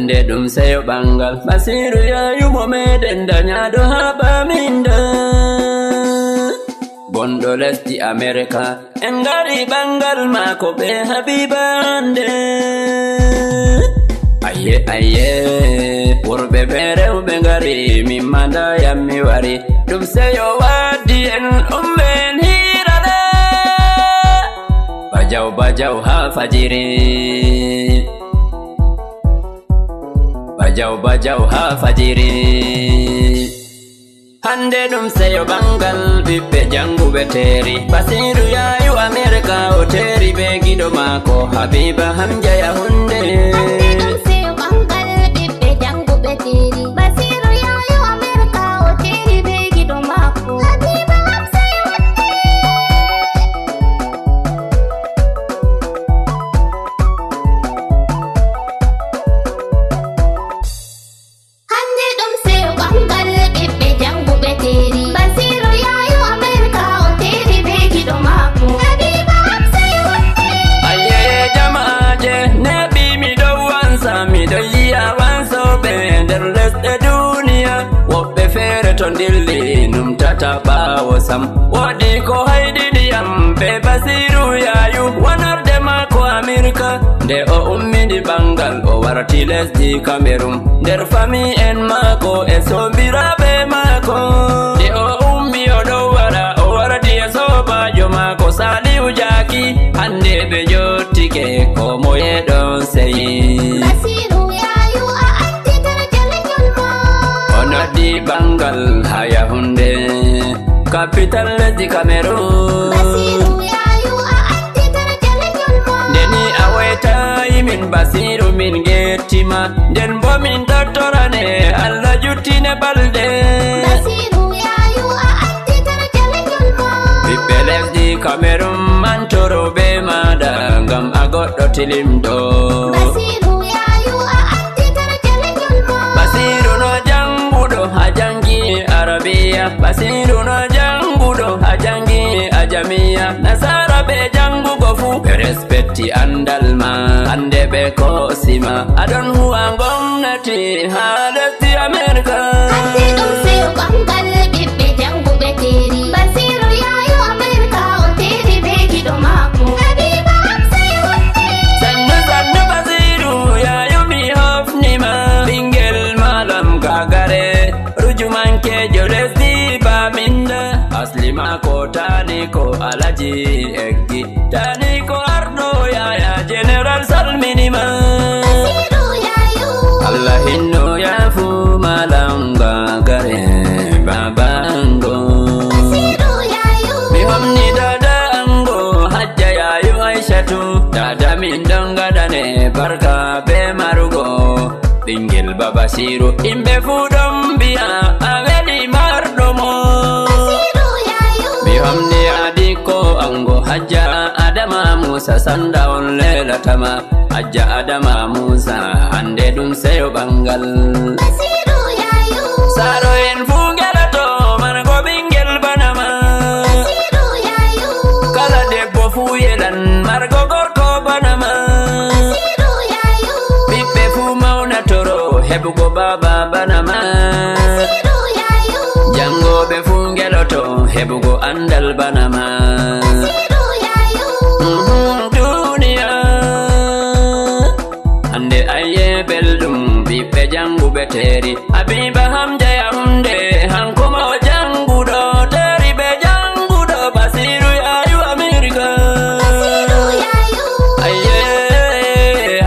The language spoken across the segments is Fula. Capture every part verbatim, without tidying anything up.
Nde ɗum seyo ɓangal, Basiiru yaayu mo meɗen dañaaɗo haa baaminda. Bonɗo lesdi Amerika, en ngari ɓangal maako be Habiba hannde. Ayye, ayye, worɓe be rewɓe ngari, min ma nda yam mi wari. Ɗum seyo waddi en, ummen hiirale. Bajaw, bajaw haa fajiri. Bajaw, bajaw haa fajiri. Hannde ɗum seyo ɓangal ɓiɓɓe jannguɓe teeri. Basiiru yaayu Amerika o teeri be giɗo maako Habiba Hamja Yahunde. Hannde ɗum seyo ɓangal ɓiɓɓe jannguɓe teeri. Basiiru yaayu Amerika o teeri be giɗo maako Habiba Hamja Yahunde. Hannde ɗum seyo ɓangal ɓiɓɓe jannguɓe teeri. Basiiru yaayu Amerika o teeri be giɗo maako Habiba Hamza Yahunde. Ayye jama'aaje, neeɓi mi ɗon wansa, mi ɗon yi'a wansooɓe nder lesɗe duniya. Woɓɓe feere to ndilli numtata ɓaawo sam. Woodi ko hayɗini yam be Basiiru yaayu, wonarde maako Amerika. Nde o ummini ɓangal, o warti lesdi Kamerun. Nder fami'en maako e sombiraaɓe maako. Nde o ummi, o ɗon wara, o wardi e soobaajo maako Saliu Jaaki. Hannde ɓe njottike, ko moye ɗon seyi. Basiiru yaayu, a anndi daraja lenyol ma. O noddi ɓangal haa Yahunde, kapital lesdi Kamerun. Basiiru yaayu, a anndi daraja lenyol ma. Nde ni a woytayi min Basiiru, min ngetti ma. Nden bo min tottorane Allah juttine balɗe. Basiiru yaayu, a anndi daraja lenyol ma. Ɓiɓɓe lesdi Kamerun mantoro be maaɗa ngam a goɗɗo tilimɗo. Basiiru yaayu, a anndi daraja lenyol ma. Basiiru no jannguɗo, a janngi Arabiya. Basiiru no jannguɗo, a janngi Ajamiya. Nasaara ɓe janngugo fuu ɓe respecti anndal ma. Hannde ɓe koosi ma, a ɗon huwa ngomnati haa lesdi Amerika. Hannde ɗum seyo ɓangal ɓiɓɓe jannguɓe teeri. Basiiru yaayu Amerika o teeri be giɗo maako Habiba Hamza Yahunde. Sannu, sannu Basiiru yaayu, mi hofni ma. Ɓinngel Malam Gagare, rujumankeejo lesdi Baminda. Asli maako Taani ko Alaji Eggi. Taani ko arɗo, yaya General salmini ma. Basiiru yaayu. Allah hinno yaafu Malam Gagare, baba ango. Basiiru yaayu. Mi homni dada ango, Hajja yaayu Aishatu. Dada min ɗon ngaɗane barka be marugo ɓinngel Baba Siiru. Yimɓe fuu ɗon mbi'a a weli marɗo mo. Basiiru yaayu. Mi homni Adikko ango Hajja Adama Muusa, sanda on leelata ma. Hajja Adama Muusa, hannde ɗum seyo ɓangal. Basiiru yaayu. Saaro'en fuu ngeloto margo ɓinngel bana ma. Basiiru yaayu. Kala debbo fuu yelan margo gorko bana ma. Basiiru yaayu. Ɓiɓɓe fuu mawnatoro heɓugo baaba bana ma. Basiiru yaayu. Janngooɓe fuu ngeloto heɓugo anndal bana ma. Basiiru yaayu. Mhm, duniya. Hannde ayye belɗum, ɓiɓɓe jannguɓe teeri. Habiba Hamja Yahunde, hanko ma o jannguɗo, teeri be jannguɗo, Basiiru yaayu Amerika. Basiiru yaayu. Ayye,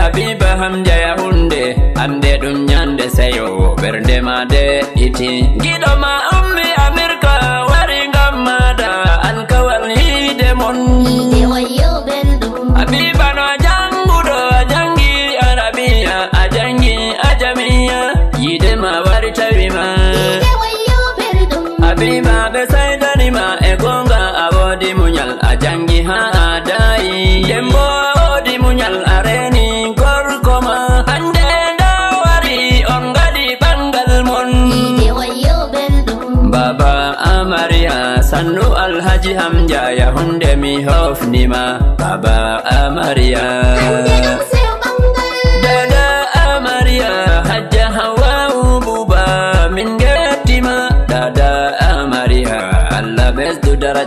Habiba Hamja Yahunde, hannde ɗum nyannde seyo, ɓernde ma de'iti. Giɗo ma ummi Amerika, wari ngam maaɗa, alkawal yiide mon. Yiide wayyo belɗum. Habiba no jannguɗo, a janngi Arabiya, a janngi Ajamiya. Yiide ma wari tawi ma. Yiide wayyo belɗum. Habiba ɓe saydani ma e goonga, a woodi munyal, a janngi haa a daayi. Dembo a woodi munyal, a reeni gorko ma. Hannde nda wari on ngaɗi ɓanngal mon. Yiide wayyo belɗum. Baba Amariya, sannu Alhaji Hamja Yahunde, mi hofni ma. Baba Amariya. Hannde ɗum seyo ɓanngal. Dada Amariya.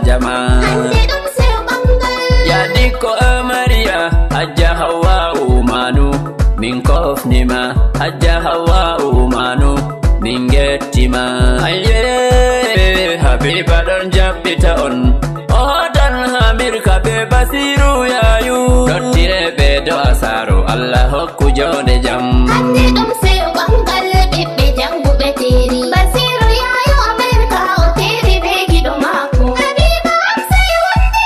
Jama. Hande ɗum sew ɓangal. Ya dikko Amariya, Hajja Hawwa Umanu. Min kofnima, Hajja Hawwa Umanu. Min gettima. Aye, Habiba ɗon jaɓɓita on. O hotan Amirka be Basiru Yayu. Dottire ɓe do asaro, Allah hokku jonde jam. Hande ɗum sew ɓangal ɓiɓɓe janguɓe tiri. Basiru Yayu Amirka o tiri be giɗo mako. Habiba am sey wonde.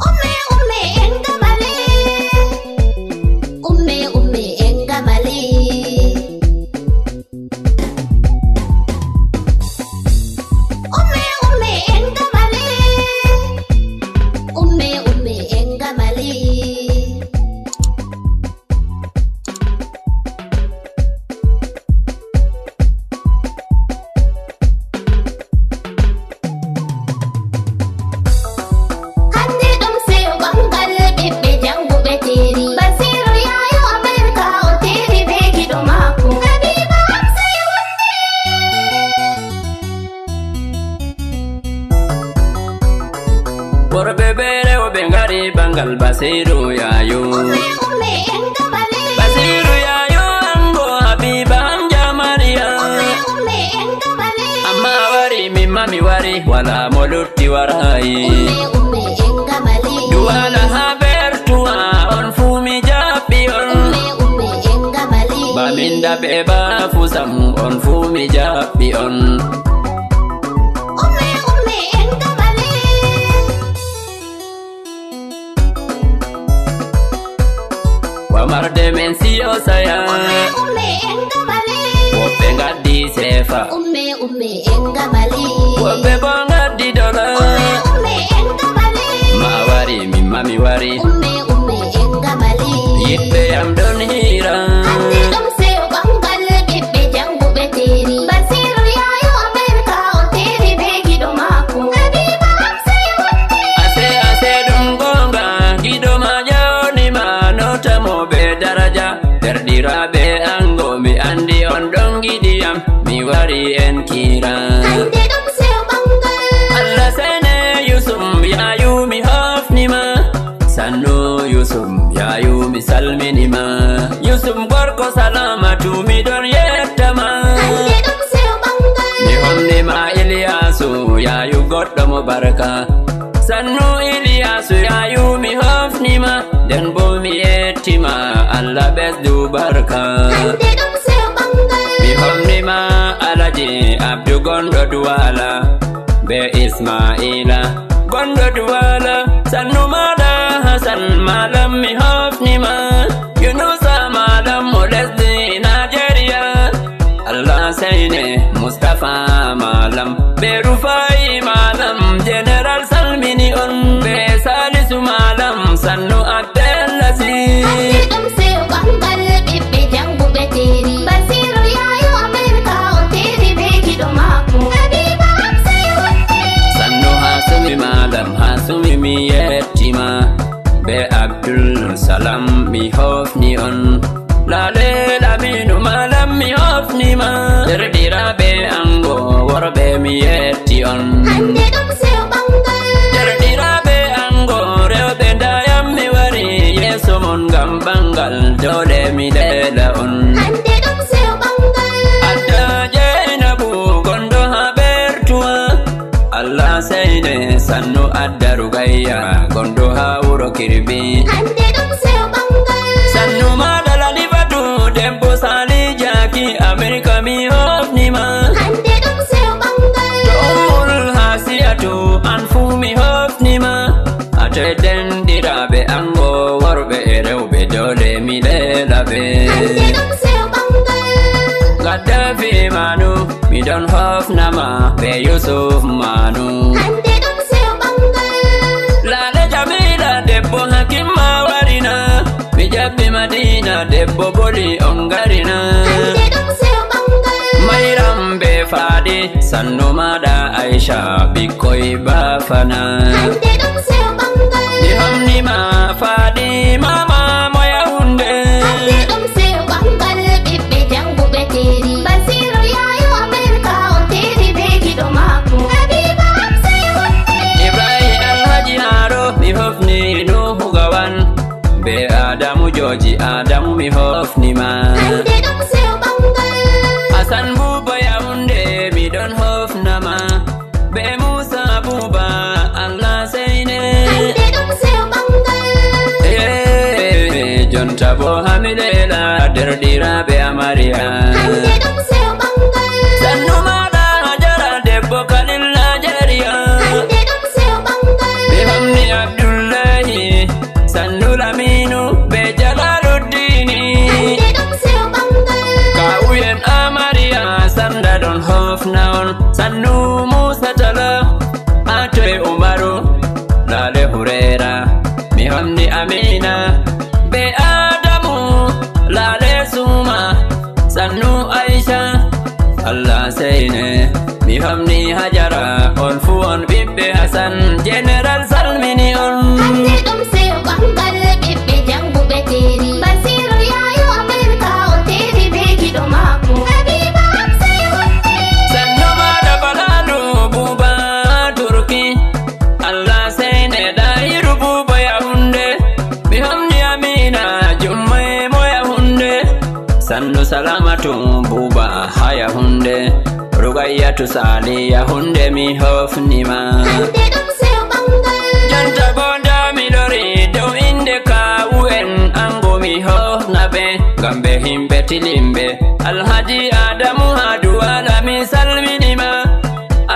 Umme, umme, en gamale. Umme, umme, en gamale. Umme, umme, en gamale. Umme, umme, en gamale. Hande ɗum seyo ɓangal ɓiɓɓe janguɓe teri. Basiru Yayo Amerika o teri be giɗo mako. Habiba am sey wonde. Worɓe be rewɓe ngari bangal Basiru Yayo. Umme, umme, en gamale. Basiru Yayo ango Habiba Hanja Mariya. Umme, umme, en gamale. Amma wari, min ma mi wari, wala mo lutti warayi. Umme, umme, en gamale. Duwala ha Bertuwa, on fu mi jaɓɓi on. Umme, umme, en gamale. Baminda be bafu sam, on fu mi jaɓɓi on. Umme, umme, en gamale. Wamarde men siyo saya. Umme, umme, en gamale. Woɓɓe ngaddi sefa. Umme, umme, en gamale. Woɓɓe bo ngaddi dola. Umme, umme, en gamale. Ma wari, min ma mi wari. Umme, umme, en gamale. Yiɗɓe yam ɗon hira. Hande ɗum seyo ɓangal ɓiɓɓe janguɓe teri. Basiru Yayo Amerika o teri be giɗo mako. Habiba am sey wonde. Ase, ase ɗum gonga, giɗo ma jawni ma nota mo be daraja. Derɗiraɓe ango mi andi on ɗon giɗi yam, mi wari en kira. Hande ɗum seyo ɓangal. Allah sene Yusuf Yayu mi hofni ma. Sannu Yusuf Yayu mi salmini ma. Yusuf gorko salamatu mi ɗon yetta ma. Hande ɗum seyo ɓangal. Mi hofni ma Iliyasu Yayu goɗɗo mo barka. Sannu Iliyasu Yayu mi hofni ma. Nden bo mi yetti ma Allah ɓesdu barka. Hande ɗum seyo ɓangal. Mi hofni ma Alaji Abdu gonɗo Duwala. Be Ismaila gonɗo Duwala, sannu maɗa Hasan malam mi hofni ma. Yunusa malam mo lesdi Nigeria. Allah seyne Mustafa malam be Rufai malam, General salmini on be Salisu malam, sannu Abdel Aziz. Hande ɗum seyo ɓangal ɓiɓɓe janguɓe teri. Basiru Yayo Amerika o teri be giɗo mako. Habiba am sey wonde. Sannu Hasumi malam, Hasumi mi yetti ma. Be Abdul Salam mi hofni on. Lale Laminu malam mi hofni ma. Derɗiraɓe ango worɓe mi yetti on. Hande ɗum seyo ɓangal. Derɗiraɓe ango rewɓe ndayam mi wari yeso mon ngam ɓangal dole mi lela on. Hande ɗum seyo ɓangal. Adda Jeinabu gonɗo ha Bertuwa. Allah seyne sannu Adda Rugayya gonɗo ha wuro Kirbi. Hande ɗum seyo ɓangal. Sannu maɗa Lalifatu debbo Sali Jaki Amerika mi hofni ma. Hande ɗum seyo ɓangal. To Ummul Hasiyatu an fu mi hofni ma. Ate denɗiraɓe ango worɓe e rewɓe dole mi lela ɓe. Hande ɗum seyo ɓangal. Gaddafi Manu mi ɗon hofna ma be Yusuf Manu. Hande ɗum seyo ɓangal. Lale Jamila debbo Hakim ma warina. Mi jaɓɓi Madina debbo boli on ngarina. Hande ɗum seyo ɓangal. Mayram be Fadi sannu maɗa Aisha ɓikkoy bafana. Hande ɗum seyo ɓangal. Mi hofni ma Fadi mama mo Yaounde. Hande ɗum seyo ɓangal ɓiɓɓe janguɓe E Adamu Jooji, Adamu mi hofni ma. Hande ɗum sew ɓangal. Asan Buuba Yaounde, mi ɗon hofna ma. Be Muusa Buuba, Allah seyne. Hande ɗum sew ɓangal. Eh, jonta bo hami leela, derɗiraaɓe amariya. Hande ɗum sew ɓangal. Sannu maaɗa Hajara, debbo Kalil Najeriya. Hande ɗum sew ɓangal. Mi hofni Abdullahi, Sannu Laminu be Jalaluddini. Hande ɗum sew ɓangal. Kawuyen amariya sanda ɗon hofna on. Sannu Muusa Tala, haa toy Umaru, Lale Hurera. Mi hofni Amina be Adamu, Lale Suma. Sannu Aisha, Allah seyne. Mi hofni Hajara, on fuu on ɓiɓɓe Hasan, General salmini on. Hande ɗum sew ɓangal, ɓiɓɓe janguɓe teeri. Basiru Yaayu Amerika, o teeri be giɗo maako. Habiba Hamsa e honde. Sannu maaɗa Falalu Buuba Turki. Allah seyne Ɗahiru Buuba Yaounde. Mi hofni Amina Jummai mo Yaounde. Sannu Salamatu Buuba haa Yaounde. Rugayyatu Sali Yaounde mi hofni ma. Hande ɗum sew ɓangal. Jonta bo nda mi lori dow inde kawu'en ango mi hofna ɓe. Ngam ɓe himɓe tilimɓe. Alhaji Adamu haa Duwala mi salmini ma.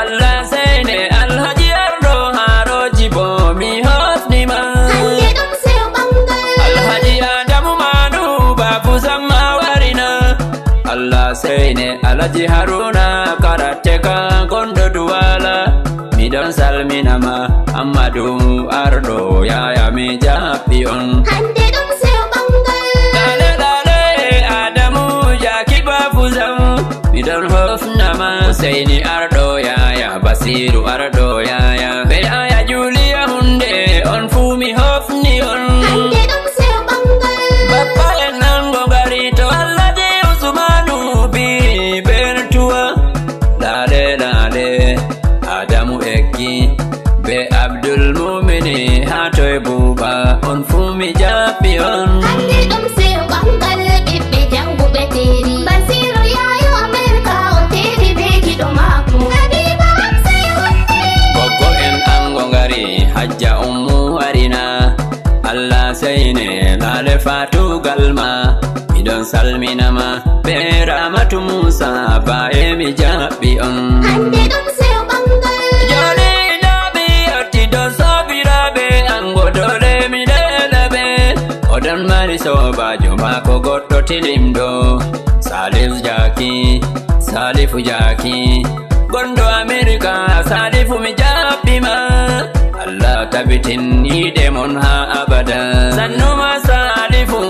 Allah seyne Alhaji Arɗo Haarooji bo mi hofni ma. Hande ɗum sew ɓangal. Alhaji Adamu Manu Babu Samma warina. Allah seyne Alhaji Haruna Karateka gonɗo Duwala. Mi ɗon salmina ma Ammadu Arɗo Yaya mi jaɓɓi on. Hande ɗum sew ɓangal. Lale lale Adamu Jaki Babu Zam. Mi ɗon hofna ma Seyni Arɗo Yaya, Basiru Arɗo Yaya, be Yaya Juliya Hunde, on fuu mi hofni on. Hande ɗum sew ɓangal. Bappa en ango ngari to Alhaji Usmanu bi Bertuwa. Lale lale Adamu Eggi be Abdul Mumini haa toy Buuba, on fuu mi jaɓɓi on. Hande ɗum sew ɓangal ɓiɓɓe janguɓe teeri. Basiru Yaayu Amerika o teeri be giɗo maako. Habiba Hamsa e honde. Goggo en ango ngari, Hajja Ummu warina. Allah seyne Lale Fatu Galma. Mi ɗon salmina ma be Ramatu Musa Baye mi jaɓɓi on. Hande ɗum sew ɓangal. Jooni nda mi yotti dow soobiraaɓe ango doole mi leela ɓe. O ɗon mari soobaajo maako goɗɗo tilimɗo. Salif Jaki, Salifu Jaki. Gonɗo Amerika, Salifu mi jaɓɓi ma. Allah tabitin yiɗe mon haa abada. Sannu ma Salifu,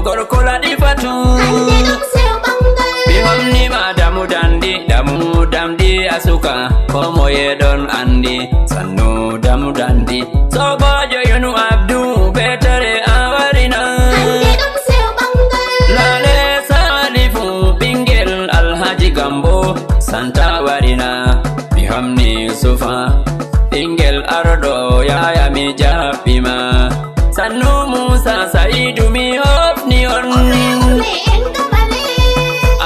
gorko Latifatu. Hande ɗum sew ɓangal. Mi hofni ma Damu Dandi, Damu Dandi a suka, ko moye ɗon andi. Sannu Damu Dandi. Soobaajo Yunu Abdu, beetere a warina. Hande ɗum sew ɓangal. Lale Salifu, ɓingel Alhaji Gambo, Santa warina. Mi hofni Yusufa, ɓingel Arɗo Yaya mi jaɓɓi ma. Sannu Musa Sa'idu mi hofni on. Ume, ume, en gamale.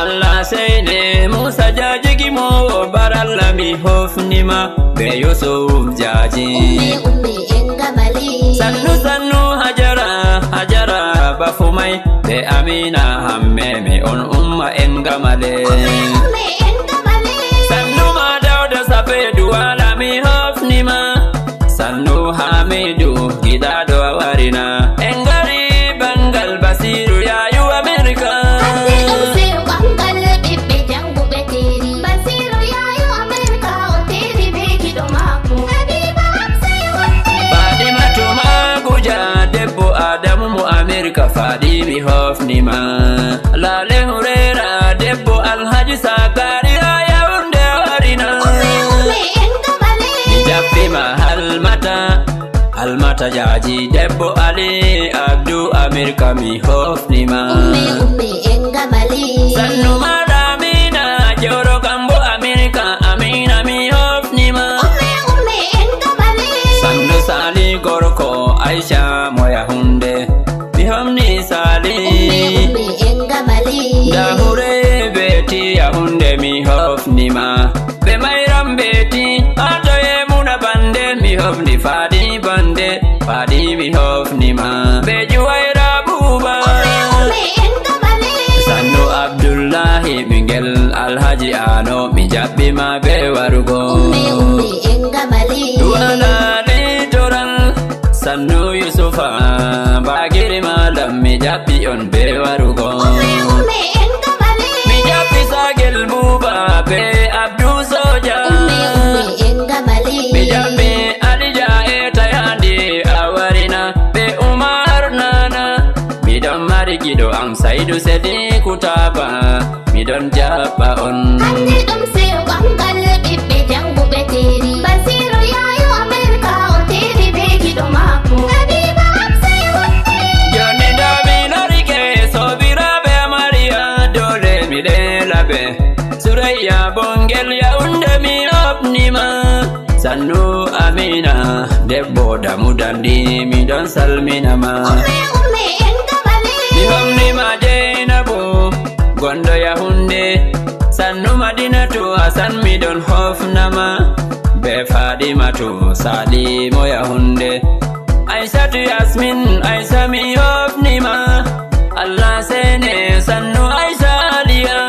Allah seyne Musa Jaji Gimowo Baralla mi hofni ma. Be Yusuf Jaji. Ume, ume, en gamale. Sannu, sannu, Hajara, Hajara, Bafumai. Be Amina Hamme mi on umma en gamale. Ume, ume, en gamale. Sannu ma Dauda Safe Duwala mi hofni ma. Sannu Hamidu giɗaaɗo a warina. En ngari ɓangal Basiru Yaayu Amerika. Hande ɗum sew ɓangal ɓiɓɓe janguɓe teeri. Basiru Yaayu Amerika o teeri be giɗo maako. Habiba Hamsa e honde. Fadimatu Maguja debbo Adamu mo Amerika Fadi mi hofni ma. Lale Hurera debbo Alhaji Sakari haa Yaounde a warina. Ume, ume, en gamale. Mi jaɓɓi ma Halmata, Halmata Jaji debbo Ali Abdu Amerika mi hofni ma. Ume, ume, en gamale. Sannu ma Damina Joro Gambo Amerika Amina mi hofni ma. Ume, ume, en gamale. Sannu Sali gorko Aisha mo Yahunde. Faadi mi hofni ma be Juwaira Buba. Ummi, ummi, en gabale. Sannu Abdullahi ɓingel Alhaji Ano, mi jaɓɓi ma be warugo. Ummi, ummi, en gabale. Duwala litoral, Sannu Yusufa, Bagiri Malam, mi jaɓɓi on be warugo. Ummi, ummi, en gabale. Mi jaɓɓi Sagel Buba be Abdu Soja. Ummi, ummi, en gabale. Mi jaɓɓi Alija e Tayandi a warina be Umar Nana. Miɗon mari giɗo am Saidu Sadiku Taba. Miɗon jaɓɓa on. Hande ɗum seyo ɓangal ɓiɓɓe janguɓe teeri. Basiru yayo Amerika o teeri be giɗo maako. Habiba am seyo wonde. Joni nda mi lorike sobiraɓe Amariya, dole mi leela ɓe. Surayya Bongel Yaounde mi hofni ma. Sannu Amina, debbo Damudandi, miɗon salmina ma. Ummi, ummi, en gabale. Mi hofni ma Jeinabu, gonɗo Yaounde. Sannu Madinatu Hasan, miɗon hofna ma. Be Fadimatu Salimo Yaounde. Aisatu Yasmin, Aisa mi hofni ma. Allah sene Sannu Aisa Aliya.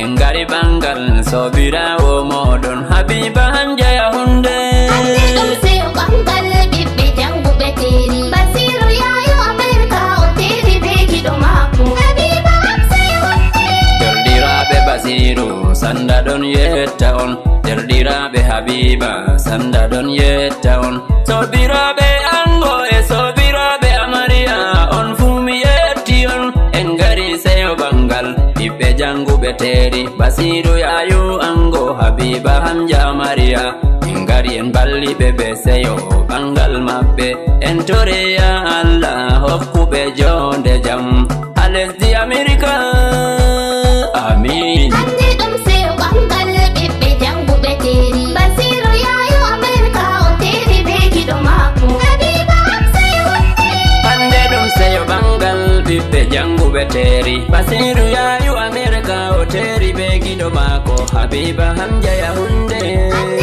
En ngari ɓangal sobiraawo mooɗon Habiba Hamja Yaounde. Hande ɗum seyo ɓangal ɓiɓɓe janguɓe teeri. Basiru yayo Amerika o teeri be giɗo maako. Habiba am seyo wonde. Derɗiraaɓe Basiru Sanda ɗon yetta on. Derɗiraaɓe Habiba Sanda ɗon yetta on. Sobiraaɓe ango e sobiraaɓe Amariya, on fuu mi yetti on. En ngari seyo ɓangal ɓiɓɓe janguɓe teeri. Basiru yayu ango Habiba Hamja Amariya. En ngari en balli ɓe be seyo ɓangal maɓɓe. En tore ya Allah hokku ɓe jonde jam. A lesdi Amerika. Amin. Hande ɗum seyo ɓangal ɓiɓɓe janguɓe teeri. Basiru yayo Amerika o teeri be giɗo maako. Habiba am seyo wonde. Hande ɗum seyo ɓangal ɓiɓɓe janguɓe teeri. Basiru yayu Amerika o teeri be giɗo maako. Habiba Hamja Yaounde. Hande